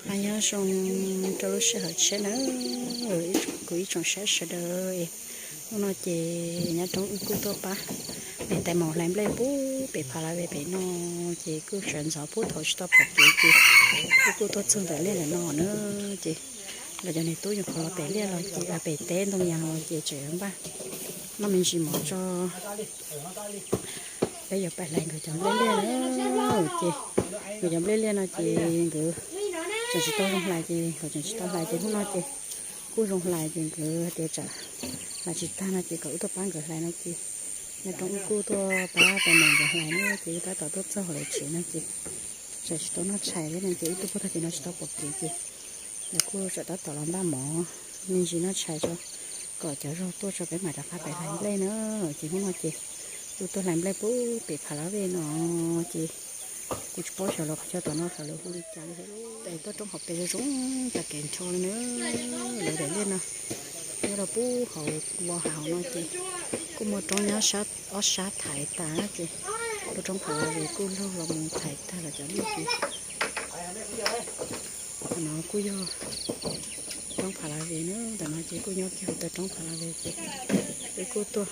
Nyob zoo rau lub sij hawm tshiab na, kuv ib tsoom saib sawv daws. Hnub no ces nyob roob wb kuj tuaj pab pem tais maum hlais nplej pub pem phav lav ve pem no, ces kuj sawv ntxov pub thaum tsis tau pom kev ces wb kuj tuaj txog ntawm liaj ntawm no na. Ces lawv cov niam tub nyuam qhuav los pem liaj los ces pem teb ntoo yas los ces tseem npaj noj me ntsis mov tso. Peb yuav pais hlais nkawd cov nplej liaj na. Ces nkawd cov nplej liaj no ces nkawd tseem tsis tau zoo hlais ces nkawd tseem tsis tau hlais ces hnub no ces kuj zoo hlais ces nkawd tias tsam hlais tsis tag no ces kom wb tuaj pab nkawd hlais no ces nyob roob wb kuj tuaj pab tais maum nkawd hlais na ces wb tab tom tuaj txog hauv lawv tsev no ces tseem tsis tau noj tshais thiab no ces wb tuaj pub tag ces no tsis tau pom kev ces lawv kuj tseem tab tom los npaj mov me ntsis noj tshais tso kom cov zog tuaj tso peb mam rov qab pem hlais nplej na. Ces hnub no ces wb tuaj hlais nplej pub pem phav lav ve no ces kuv tsis paub xyov lawv qhov chaw tom no xyov lawv hu li cas li thiab. Ces tuaj roob hauv pes zoo zoo tas kev nrho li na. Lawv daim liaj no nyob rau pub hauv vo hav hauv no ces kuj muaj roob nyob ob sab thaiv tas ces tuaj roob phav lav ve kuj laug los mus thaiv tag lawv cov liaj ces no kuj yog roob phav lav ve na. Ntawm no ces kuj nyob kiag hauv taw roob phav lav ve ces wb kuj tuaj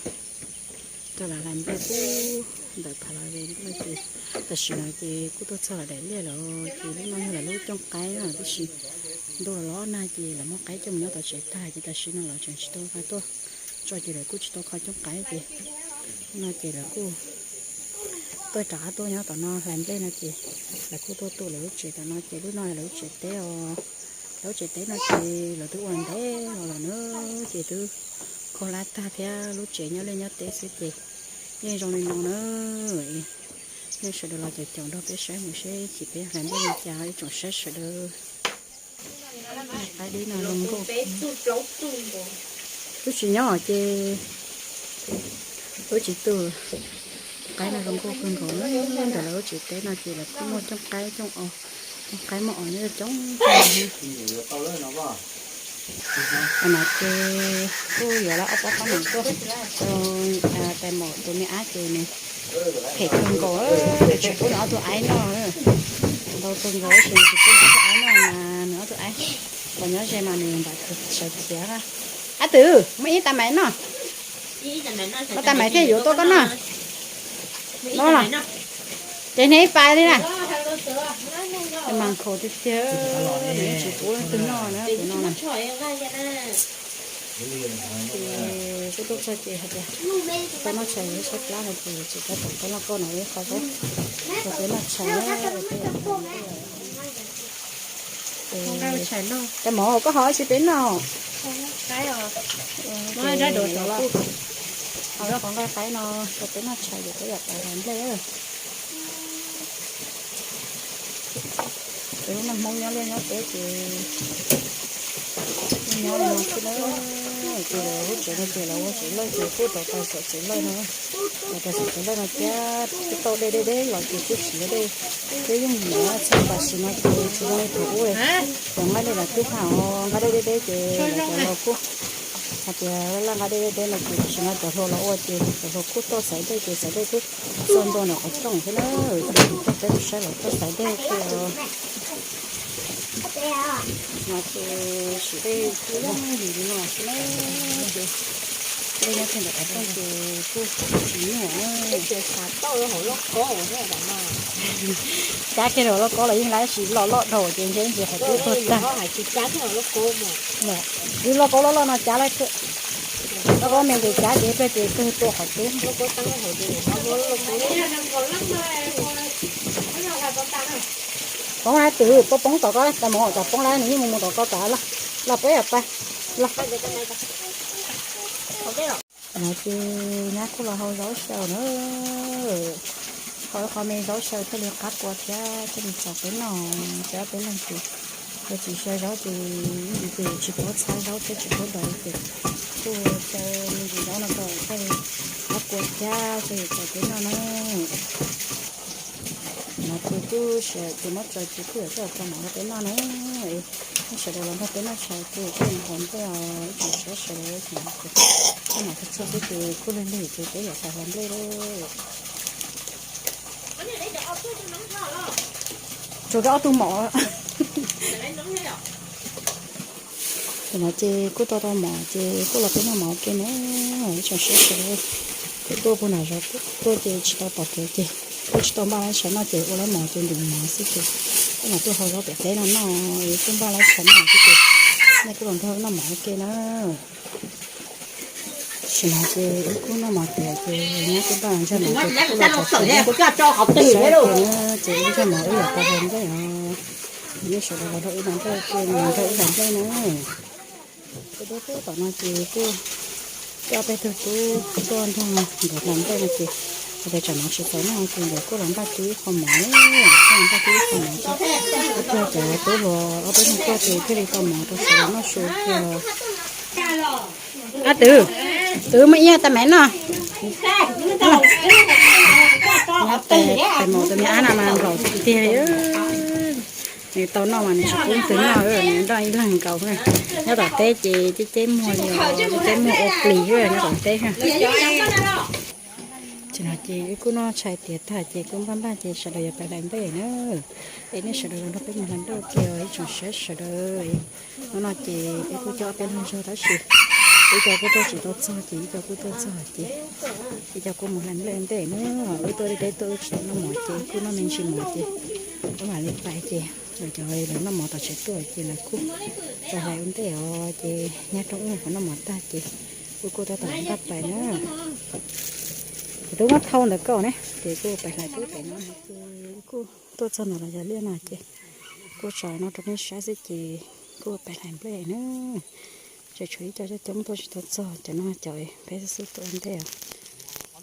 rau lawv hlais nplej pub ntawm phav lav ve no ces tam sim no ces kuj tuaj txog lawv daim liaj lawm ces lub no yog lawv lub cooj qaib no tib si. Ntuj los los nag ces lawv muab qaib coj mus nyob tom tsev tag ces tam sim no lawv tseem tsis tau tuaj tso ces lawv kuj tsis tau kho cooj qaib ces no ces lawv kuj tuaj rov qab tuaj nyob tom no hlais nplej no ces lawv kuj tuaj tu lawv lub tsev tom no ces lub no lawv lub tsev teb os. Lawv lub tsev teb no ces lawv twb ua ntev los lawm na ces twb khaub hlab tag thiab lub tsev nyob liaj nyob teb xwb ces yeej zoo li no na. Nej sawv daws los caum caum nrog peb saib mus seb chim peb hlais nplej li cas ib tsoom saib sawv daws. Qaib dib no zoo nkauj. Twb tsis nyob ces twb tsis tu. Qaib no zoo nkauj kawg nkaus na. Ntawm lawv lub tsev teb no ces lawv kuj muaj cooj qaib cooj os, cooj qaib muaj os nyob coob coob. Tam no ces kuj yuav lawv ob pob qhob noom tuaj rau tais maum tus me ab ces nws phem kawg nkaus, nws tsis pub nws ob tug aib noj. Ntau kawg nkaus tab sis nws tsis pub nws ob tug aib noj mas nws ob tug aib los nyob ze mas nws npam sawv khiav. Ab twm, muaj ib tag maiv noj. Muaj tag maiv thiaj yuav tuaj koj noj. No los, ces niag ib pais li na. Mas nkhaus tiag tiag, nws tsis pub leej twg noj na tus no na. Ces kuj tuaj txog ces hais tias tau noj tshais sab plab no ces tsis tau tom tau noj koj no ib qho xwb. Tau peb noj tshais na. Tais maum, koj ho tsis peb noj. Qhov nqaij qaib no rau peb noj tshais ces peb yam tas hauv nplej. Ces lub neej Hmoob nyob liaj nyob teb ces nyob li no xwb na. Ces lawv lub tsev no ces lawv ua tsev lawj ces kuj rau tau xom tsev lawj no. Rau tau xom tsev lawj no thiab twb tau dej deb deb los ces kuj siav dej. Peb yeej hnov txog tam sim no ces tsis zoo li thaum ub. Cov nqaij dej los twb haj os, nqaij dej deb deb ces lawv cov laus kuj hais tias laj nqaij dej deb deb no ces tam sim no cov hluas los ua ces cov hluas kuj tuaj xaiv dej ces xaiv dej twb txog ntua ntawm qhov rooj xwb na. Ces tuaj peb mus saib lawv tuaj xaiv dej thiab. No ces sim dej kuj yooj yim li no xwb na. Ces dej nyob kiag ntawm qhov rooj ces kuj tsis nyuaj na. Cab kiag rau hauv lauj kaub los yeej lab sis loj loj dhau ces ntshe ntsis qhov twb tuag tag. Wb lauj kaub loj loj no cab lawm thiab. Lauj kaub me ces cab ces plag ces kawg tua qhov twb. Poob lawm twm, poob poob tom ko, tais maum tom poob lawm nws yeej mus mus tom ko tom los peb yam pais los. No ces nyab kuj los hau zaub xyaw na. Hau ib qho me zaub xyaw thiaj li qab kua thiab thiaj li txaus peb noj. Ces ob peb leeg ces yog tsis xyaw zaub ces ib ntsis ces tsis paub txhab zaub thiab tsis paub daus ces kuj xyaw me ntsis zaub no kom thiaj li qab kua thiab thiaj li txaus peb noj na. No ces kuj sawv ces muab tso ces kuj yuav coj los tso mov rau peb noj na. Nej sawv daws los nrog peb noj tshais ces kuj mus hauv nplej os, ib tsoom saib sawv daws, kuj mam txog xwb ces kuj lig lig ces peb yuav pais hauv nplej lawm. Tsuas rau ob tug maum. Tam no ces kuj tau tau mov ces kuj los peb noj mov ua ke na. Ib tsoom saib sawv daws, kuv tuaj puag nram zos tuaj ces tsis tau pom kev ces kuj tsis tau npaj lab tshav noj ces ua lab mov ces ntim mov xwb ces kuj mam tuaj hau zaub pem teb no noj, kuj npaj lab tshav noj xwb ces nej kuj los nrog noj mov ua ke na. Tam no ces wb kuj noj mov tiav ces nyab kuj npaj ntsaj mov ces kuj los tso saib na, ces wb ntsaj mov wb yuav tau hlais nplej os. Nej sawv daws los nrog wb hlais nplej, nrog wb hlais nplej na. Kuv tuaj tom no ces kuj coj peb tug tub tuaj nrog nkawd hlais nplej no ces, hais tias tsam no tsis txaus noj ces nkawd kuj los npaj tib qho mov, kuj los npaj tib qho mov ces, kuj tuag cov tub hluas ob peb leeg tuaj ces thiaj li tau mov rau sawv daws noj su kiag. Ab twv, twv muaj ib tag me noj. Nyob tes tes maum tus me ab no mas nplaum tiag tiag li. Nws tau noj mas nws tsis pub twg noj, nws noj ib leeg nkaus. Nyob tom teb ces ceb ceb muag li, ceb ceb muag ua plis nyob tom teb. Tam no ces wb kuj noj tshais tiav tag ces kuj npaj npaj ces sawv daws yuav pais hlais nplej na. Es nej sawv daws los nrog peb mus hlais nplej ua ke os ib tsoom saib sawv daws. Hnub no ces peb kuj coj peb leeg zog tab sis ib co kuj tuaj tsis tau txog ces ib co kuj tuaj txog ces ib co kuj mus hlais nplej ntej na. Wb tuaj deb deb tuaj wb tsis tau noj mov ces kuj noj me ntsis mov ces wb mam li pais ces cov lawv noj mov tom tsev tuaj ces lawv kuj pais hlais ua ntej os ces nyob rau wb qhov noj mov tag ces wb kuj tab tom npaj pais na. Kuv twb muab thau ntawd kaum ne ces kuj pais hlais pub pem no ces kuj tuaj txog ntawm los yog liaj no ces kuj tso no rau nej saib xwb ces kuj pais hlais nplej na. Tseem tshuav ib co coob coob tuaj tsis tau txog, cov no cov peb xub xub tuaj ua ntej os.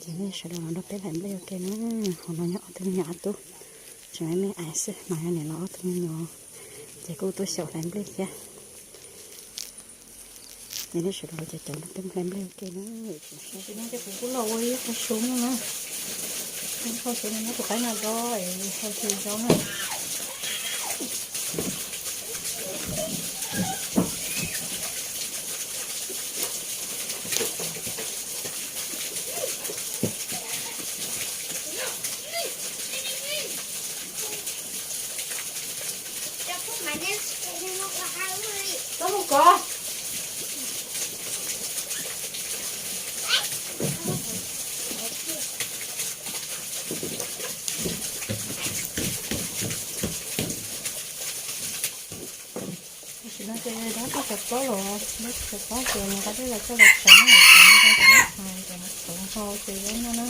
Ces nej sawv daws los nrog peb hlais nplej ua ke na. Hauv no nyob ob tug me nyuam ob tub, tseem me me ais xwb, mas yog niam los ob tug me nyuam ces kuj tuaj xyaum hlais nplej thiab. Ces nej sawv daws los cov cov nrog peb hlais nplej ua ke na. Kuv kuj los ua ib qho su no na, ib qho su no muab tus qaib no do, qho su do na. Tam sim no ces dab tsis tshua plaub los, dab tsis tshua plaub ces nws qab dej los coj los tsev na, tsev no tsev no tsev no tsev no ces dab no na.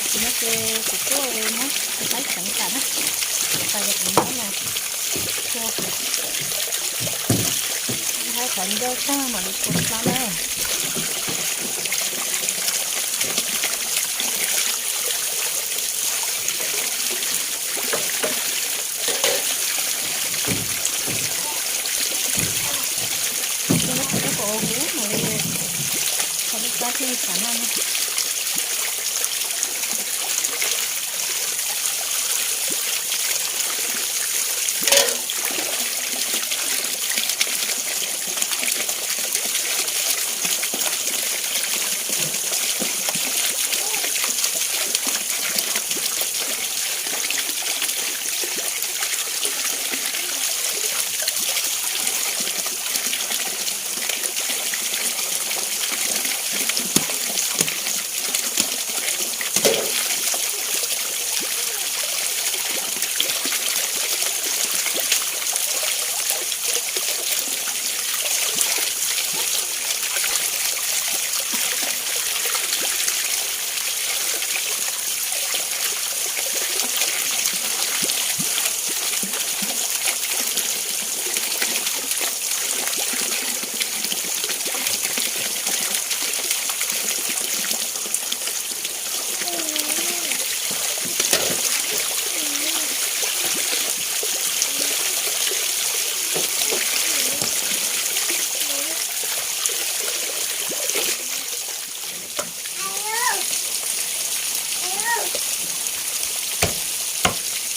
Tam sim no ces kuv kuj muab tus qaib tseev tas na, tas ces kuv muab los txhua, hab qhov ncauj tag mam li txhua hlo na. Ces no kuv kuj ua kuv mam li, qhov lub kab thiaj li xav noj na.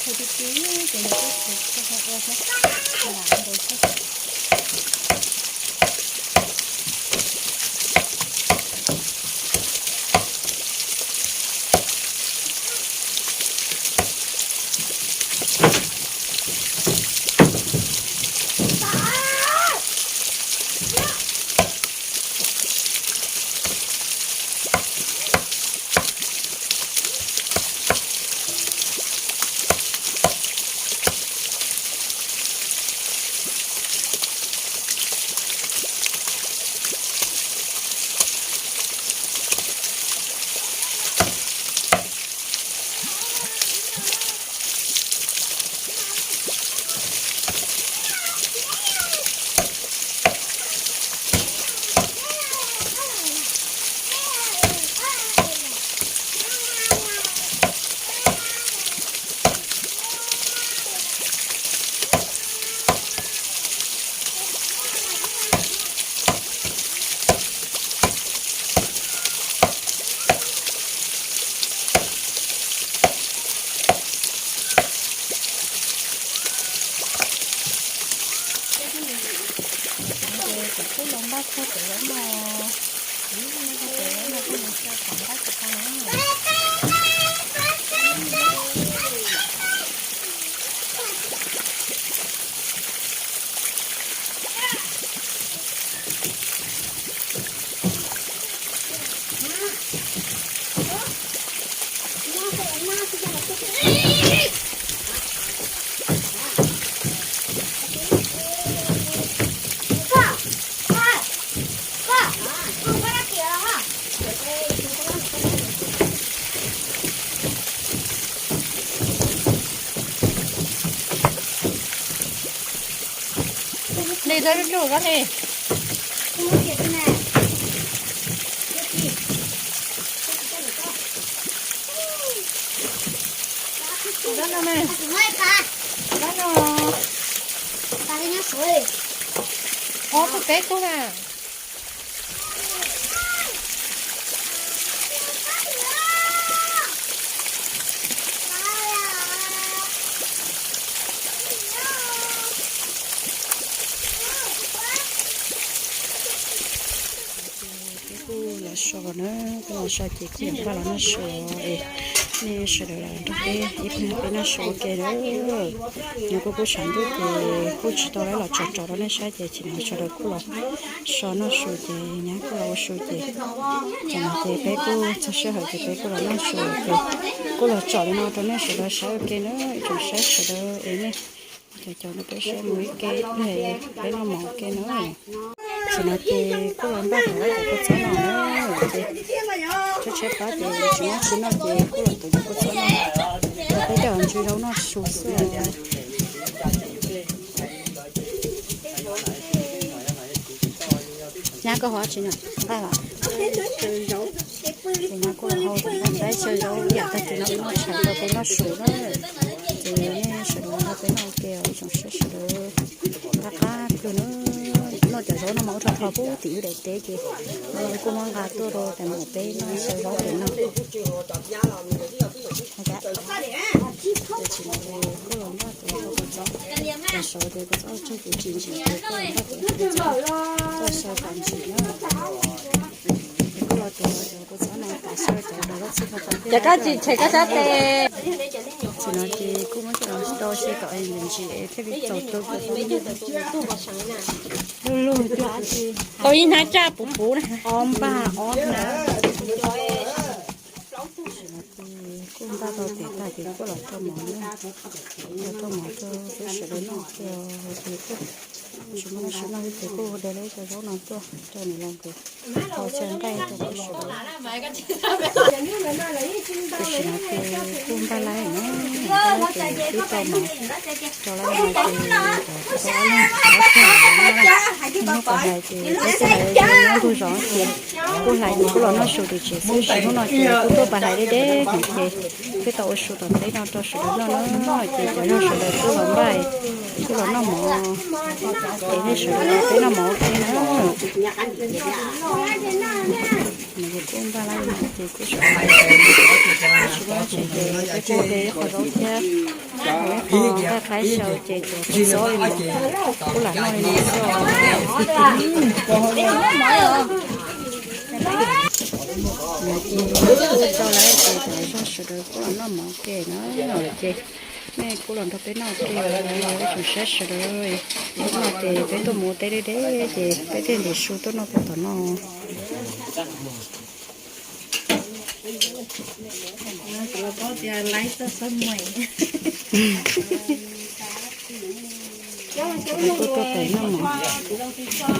Tau tiag tiag ces yog tib tug txhob ua thiab, lam nkaus xwb. Ces kuv kuj los npaj txog cov zaub no, kuv npaj txog cov zaub no kuj mus tso tom nqaij tsis tau na. Li tau lub lub zab li. Zab no me. Zab no. Ob tug peb tug na. Peb kuj los so na, kuj los so ces kuj yuav npaj los noj su es nej sawv daws los nrog peb ib pliag peb noj su ua ke na. Nyob kuj kuj tshav ntuj ces kuj tsis tau los tso rau nej saib ces tsis no sawv daws kuj los so noj su ces nyab kuj los ua su ces, ces no ces peb kuj txog sij hawm ces peb kuj los noj su ces kuj los tsom li no rau nej sawv daws saib ua ke na, ib tsoom saib sawv daws es nej cov cov no peb saib mus ib ke, peb noj mov ua ke na. Tam sim no ces kuj los npaj tau cov kua txob no na, ces tshaib tshaib plab ces tsis muaj tsis noj ces kuj los tuav cov kua txob no rau peb coj ntsis zaub noj su xwb. Nyab koj hov tsis noj nqaij los? Ces nyab kuj hau nqaij saib xyaw zaub ib yam tag kis no peb noj tshais rau peb noj su na. Ces nej sawv daws nrog peb noj ua ke os ib tsoom saib sawv daws. Qab qab pw na, noj cov zaub no mas ua rau qhov pub tim wb daim teb ces kuj muab nqa tuaj rau tas mus peb noj xyaw zaub pem no. Ces kuj los npaj tus kua txob, tam sim no ces kua txob tsawg kuv tsis ntsim ces kuj los npaj tus kua txob tuaj xyaw kom ntsim na. Ces kuj los tuav cov kua txob no tas xyaw cov uas loj txhij tau tas. Ces koj tsis tshem koj sab tes. Tam sim no ces kuj muab coj los ntau xyaw kom ntsim thiaj li txaus tu kua txob. Lug lug cuag tau ib hnab tsaj puv puv na. Ob npaj ob hnab. Tam sim no ces kuj npaj tau tes tag ces kuj los rau mov na, los rau mov rau peb sawv daws noj thiab ces kuj tsis muaj dab tsi noj ces kuj de lawm cov zaub no tuaj rau niam laus nkawd tau xyaw nqaij rau peb sawv daws. Tam sim no ces kuj npaj laib na, npaj laib ces twb tau mov rau lawm no ces cov tau ob leeg ob tug noj, hnub puas hlais ces peb twb hlais nyob ntug zos ces kuj hlais ces kuj los noj su tim tsev xwb, hnub no ces kuj tuaj pab hlais deb deb. Ces peb tau ua su tom teb no rau sawv daws noj na, ces cov zog sawv daws kuj los npaj, kuj los noj mov, es nej sawv daws peb noj mov ua ke na. Nws kuj npaj lab ces kuj sawv daws, tsis muaj dab tsi ces peb kuj de ib qho zaub thiab, ib qho nqaij qaib xyaw ces cov kua txob li no kuj lam noj li no xwb os. Ces kuj tau lawm ces cov zog sawv daws kuj los noj mov ua ke na, ces nej kuj los nrog peb noj ua ke, ib tsoom saib sawv daws. Hnub no ces peb tuaj mus ua teb deb deb ces peb thiaj ntim su tuaj noj pem tom no. Peb kuj tuaj pem noj mov,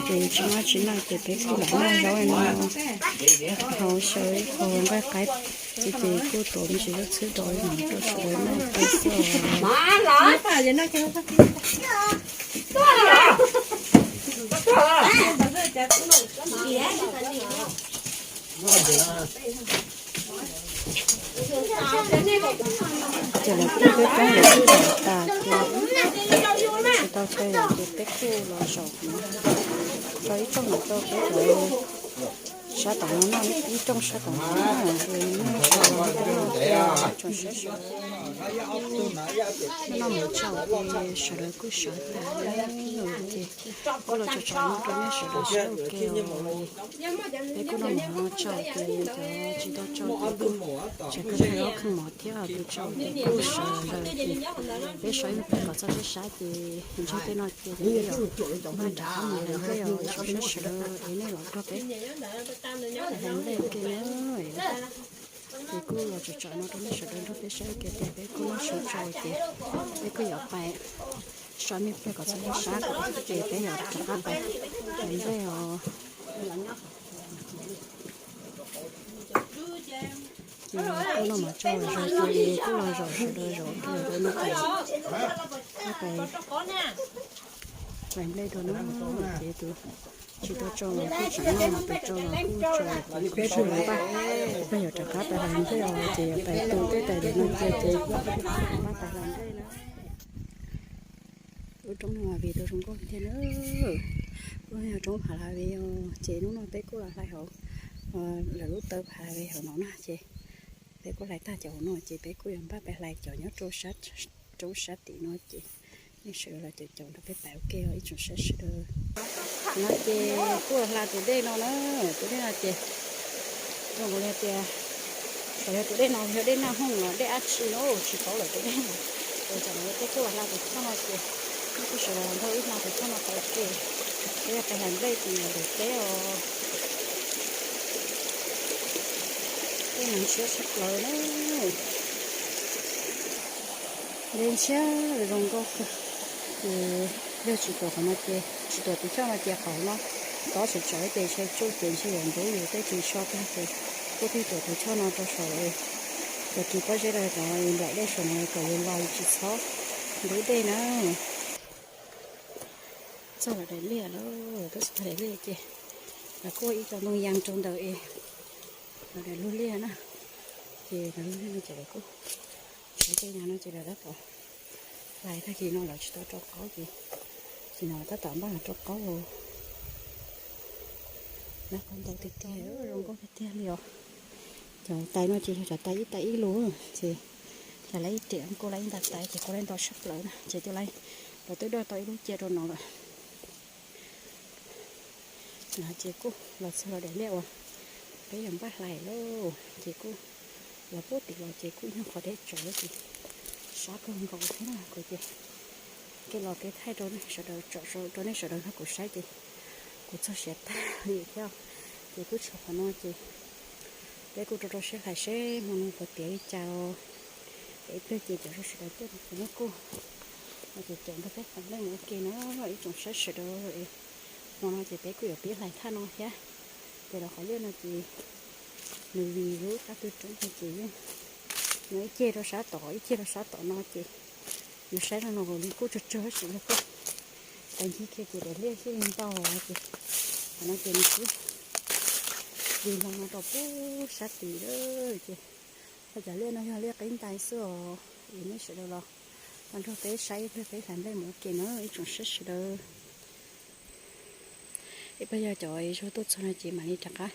ces tsis muaj dab tsi noj ces peb kuj lam noj zaub no, hau xyaw ib qho nqaij qaib, ces ces kuj tuav me ntsis zaub txhwb rau ib mus rau sawv daws noj ua ke xwb os. Ces lawv kuj peb roob lawv kuj zom tas ces tsis tau chaw zom ces peb kuj los zaum rau ib rooj no rau peb cov sab tom no noj, ib rooj sab tom no na, es nej sawv daws noj tsoom saib sawv daws, noj mov tsaus ces sawv daws kuj sawv tas lawm ces kuj los tsom tsom no rau nej sawv daws saib ua ke os. Peb kuj noj mov tsaus ces cov tsis tau tsaus ces kuj tsam kawg tau ob kheej mov thiab, tus tsaus ces kuj sawv lawm ces peb sawv ib pliag kom txog peb sab ces ntsib tej no ces peb yuav npaj rov qab mus hlais nplej os, ib tsoom saib sawv daws es nej los nrog peb hlais nplej ua ke na. Ces kuj los tsom tsom no rau nej sawv daws nrog peb saib ua ke tias peb kuj noj su tsaus ces peb kuj yuav pais sawv ib pliag kom txog peb sab ces peb yuav rov qab pais hlais nplej os. Ces kuj noj mov tsaus zog ces kuj los zaum sawv daws zaum rau no ces peb pais hlais nplej dua na, ces tus tsis tau tsaus los kuj tseem noj, tus tsaus los kuj tsaus, ces kuj sawv daws npaj, peb yuav rov qab pais hlais nplej os, ces yuav pais tu tej tais diav no cia ces npaj pais hlais nplej na. Lub roob no mas viv tau zoo nkauj tiag na, kuj yog roob Phav Lav Viv os, ces hnub no peb kuj los hlais hauv lawv lub taw Phav Lav Viv hauv no na, ces peb kuj hlais tag cov hauv no ces peb kuj yuav npaj pais hlais cov nyob rau roob sab tim no ces nej sawv daws los caum caum nrog peb pais ua ke os ib tsoom saib sawv daws. No ces kuj los hla tus dej no na, tus dej no ces zoo nkaus li tias, txawm yog tus dej no yog dej Naj Hooj los dej dab tsi no tsis paub lawm tus dej no. Ces tam no peb kuj los hla tus txoj no ces nej kuj sawv daws nrog wb hla tus txoj no pais ua ke, peb yog pais hlais nplej tim daim teb os. Tej no ntshiab tshaj plaws na. Dej ntshiab zoo nkauj kawg. Ces yog tsis tuam qhov no ces, tsis tuam tus choj no ces qhov no tob tseem tsawv ces ntshe tsuj ces ntshe yuav ntub yus tej ris tsho kawg ces kuj thiaj tuam tus choj no rau saum, cov ris pob zeb rau cov nplaim dej saum no kom yus los yus tsis txhob ntub dej na. Txog lawv daim liaj lawm, twb txog daim liaj ces lawv kuj ib co ntoo yas rau ntawd es lawv daim lub liaj na. Ces lawv lub liaj no ces lawv kuj tsev tej yas no ces lawv tab tom hlais, tag kis no lawv tsis tau rau qaub ces, ces no lawv tab tom npaj los rau qaub os. Lawv qaub ntau tiag tiag, zoo nkauj tiag tiag li os. Cov tais no ces yog cov tais ib tais ib lus, ces cov lawv ib riam kuj lawv ib nta tais ces kuj lawv ntau tshaj plaws na, ces twb lawv, lawv twb doj tau ib lub cia rau no lawm. No ces kuj los txog lawv daim liaj uas peb yuav npaj hlais lauj, ces kuj los puag tim los ces kuj yog qhov deb tsawv ces sab kawg nkaus thiab na kuv ces. Kev los kev thaij rau nej sawv daws tsom, rau nej sawv daws nrog kuv saib ces kuv txog siav tag li thiab. Ces kuj tshuav qhov no ces peb kuj rau rau siab hlais seb hmo no puas tiav li cas os. Ces ib pliag ces cov zog sawv daws tuaj no ces nej kuj los caum caum nrog peb hlais nplej mus ua ke na ib tsoom saib sawv daws. Hmo no ces peb kuj yuav pib hlais thaj no thiab. Ces los qhov liaj no ces nws vim lub qab twb roob ces yeej nws ib ceg rau sab tod ib ceg rau sab tom no ces yus saib no no li kuj tsawg tsawg sim yog koj tais ncig kiag ces daim liaj xij li ntau ces qhov no ces nws twb vim hlo no rau pub sab tid lawm ces Cov liaj no yog liaj qib ntais xwb os, es nej sawv daws los nrog peb saib ib pliag peb hlais nplej mus ua ke na ib tsoom saib sawv daws. Es peb yog cov zog tuaj txog no ces mam li rov qab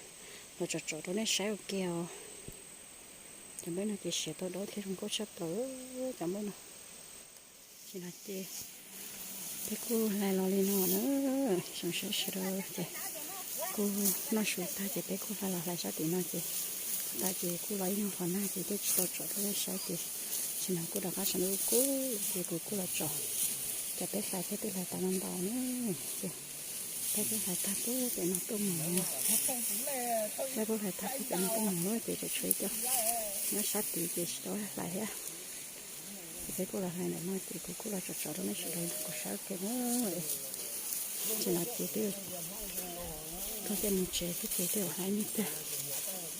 los tsom tsom rau nej saib ua ke os. Cov nplej no ces siav tau dawb thiab zoo nkauj tshaj plaws cov nplej no. Ces no ces peb kuj hlais los li no na, tsoom saib sawv daws ces kuj noj su tag ces peb kuj hlais los hlais sab tim no ces tag ces kuj los ib nyuag qhov nag ces twb tsis tau tsom rau nej saib ces tsis no kuj rov qab saum ntuj kub ces kuv kuj los tsom. Ces peb hlais peb twb hlais tau no ntau na, ces peb twb hlais tag pem no tuaj mus, peb kuj hlais tag pem no tuaj mus lawm ces tseem tshuav ib co nyob sab tid ces tsis tau hlais thiab. Ces peb kuj los hlais ntawm no ces kuv kuj los tsom tsom rau nej sawv daws nrog kuv saib ua ke na. Ces no ces twb txog caij mus tsev thiab ces twb ua ib me pliag,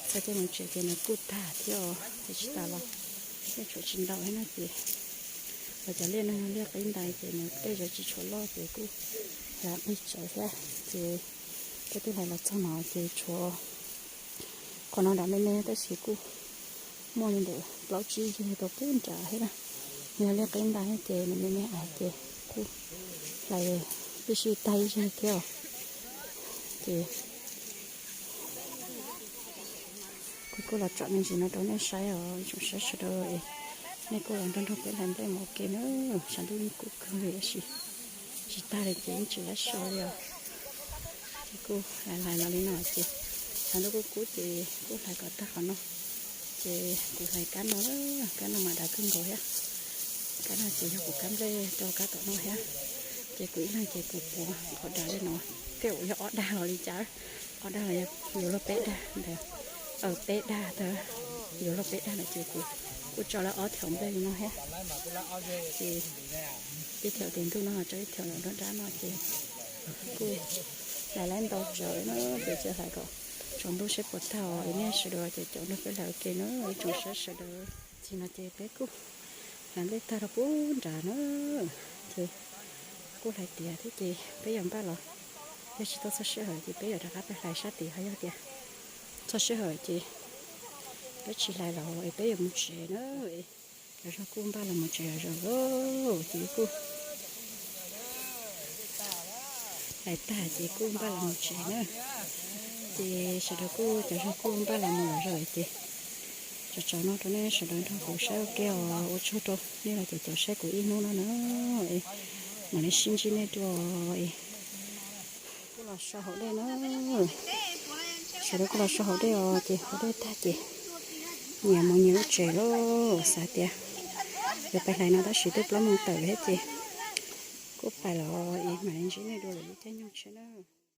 txog caij mus tsev ces nws kuj tag thiab os, ces tsis tas los yeej tshuav tsis ntau thiab no ces los cov liaj no yog liaj qib ntais ces nws tej zaum tsis tshua loj ces kuj hlais qis tsawv thiab ces peb twb hlais los txog no ces tshuav qhov no nram me me tab sis kuj muaj li ntawm plaub tsib yig rau pub nrad thiab na. Yog liaj qib ntais ces nws me me ais ces kuj hlais tib si tag ib zig thiab os. Ces kuv kuj los tsom me ntsis no rau nej saib os tsoom saib sawv daws, nej kuj los nrog nrog peb hlais nplej mus ua ke na. Saum ntuj yeej kub kawg li tab sis tsis tag li ces yeej tsis lab so li os. Ces kuj hlais hlais los li no ces saum ntuj kub kub ces kuj hlais kom tag qhov no. Ces kuv hlais kab no, kab no mas dav kawg nkaus thiab. Kab no ces yog kuv kab nplej rau kab tom no thiab. Ces kuv ib leeg ces kuv puav qhov dav li no, tej zaum yog ob dag los li cas, ob dag los yuav luag peb dag ntawd, peb dag ntawd, yuav luag peb dag lawm ces kuv kuj tso lawm ob thaum nplej li no thiab. Ces ib thaum tis ntuj no tso ib thaum nruab nrab no ces kuj hlais lawm ntau tsawv na, ces tsis hlais kom tsaus ntuj seb puas tag os. Nej sawv daws ces caum nrog peb hlais ua ke na ib tsoom saib sawv daws. Ces no ces peb kuj hlais nplej tag rau pub nrad na, ces kuj hlais tiav thiab ces peb yuav npaj los, yog tsis tau txog sij hawm ces peb yuav rov qab peb hlais sab tid, ho yog tias txog sij hawm ces peb tsis hlais los es peb yuav mus tsev na. Cov zog kuj npaj los mus tsev zom zaws, ces kuj hlais tag ces kuj npaj los mus tsev na. Ces sawv daws kuj cov zog kuj npaj los mus zom zaws ces tso tso no rau nej sawv daws nrog kuv saib ua ke os. Ua tsaug rau nej los caum caum saib kuv ib hnub no na, es mam li sib ntsib nej dua es kuj los so haus dej na. Sawv daws kuj los so haus dej os, ces haus dej tag ces nyias mus nyias lub tsev lauj. Xav tias yuav pais hlais no tab sis twb plaub moos tawm lawm thiab ces kuj pais los es mam li ntsib nej dua lwm lub caij nyoog tsheb na.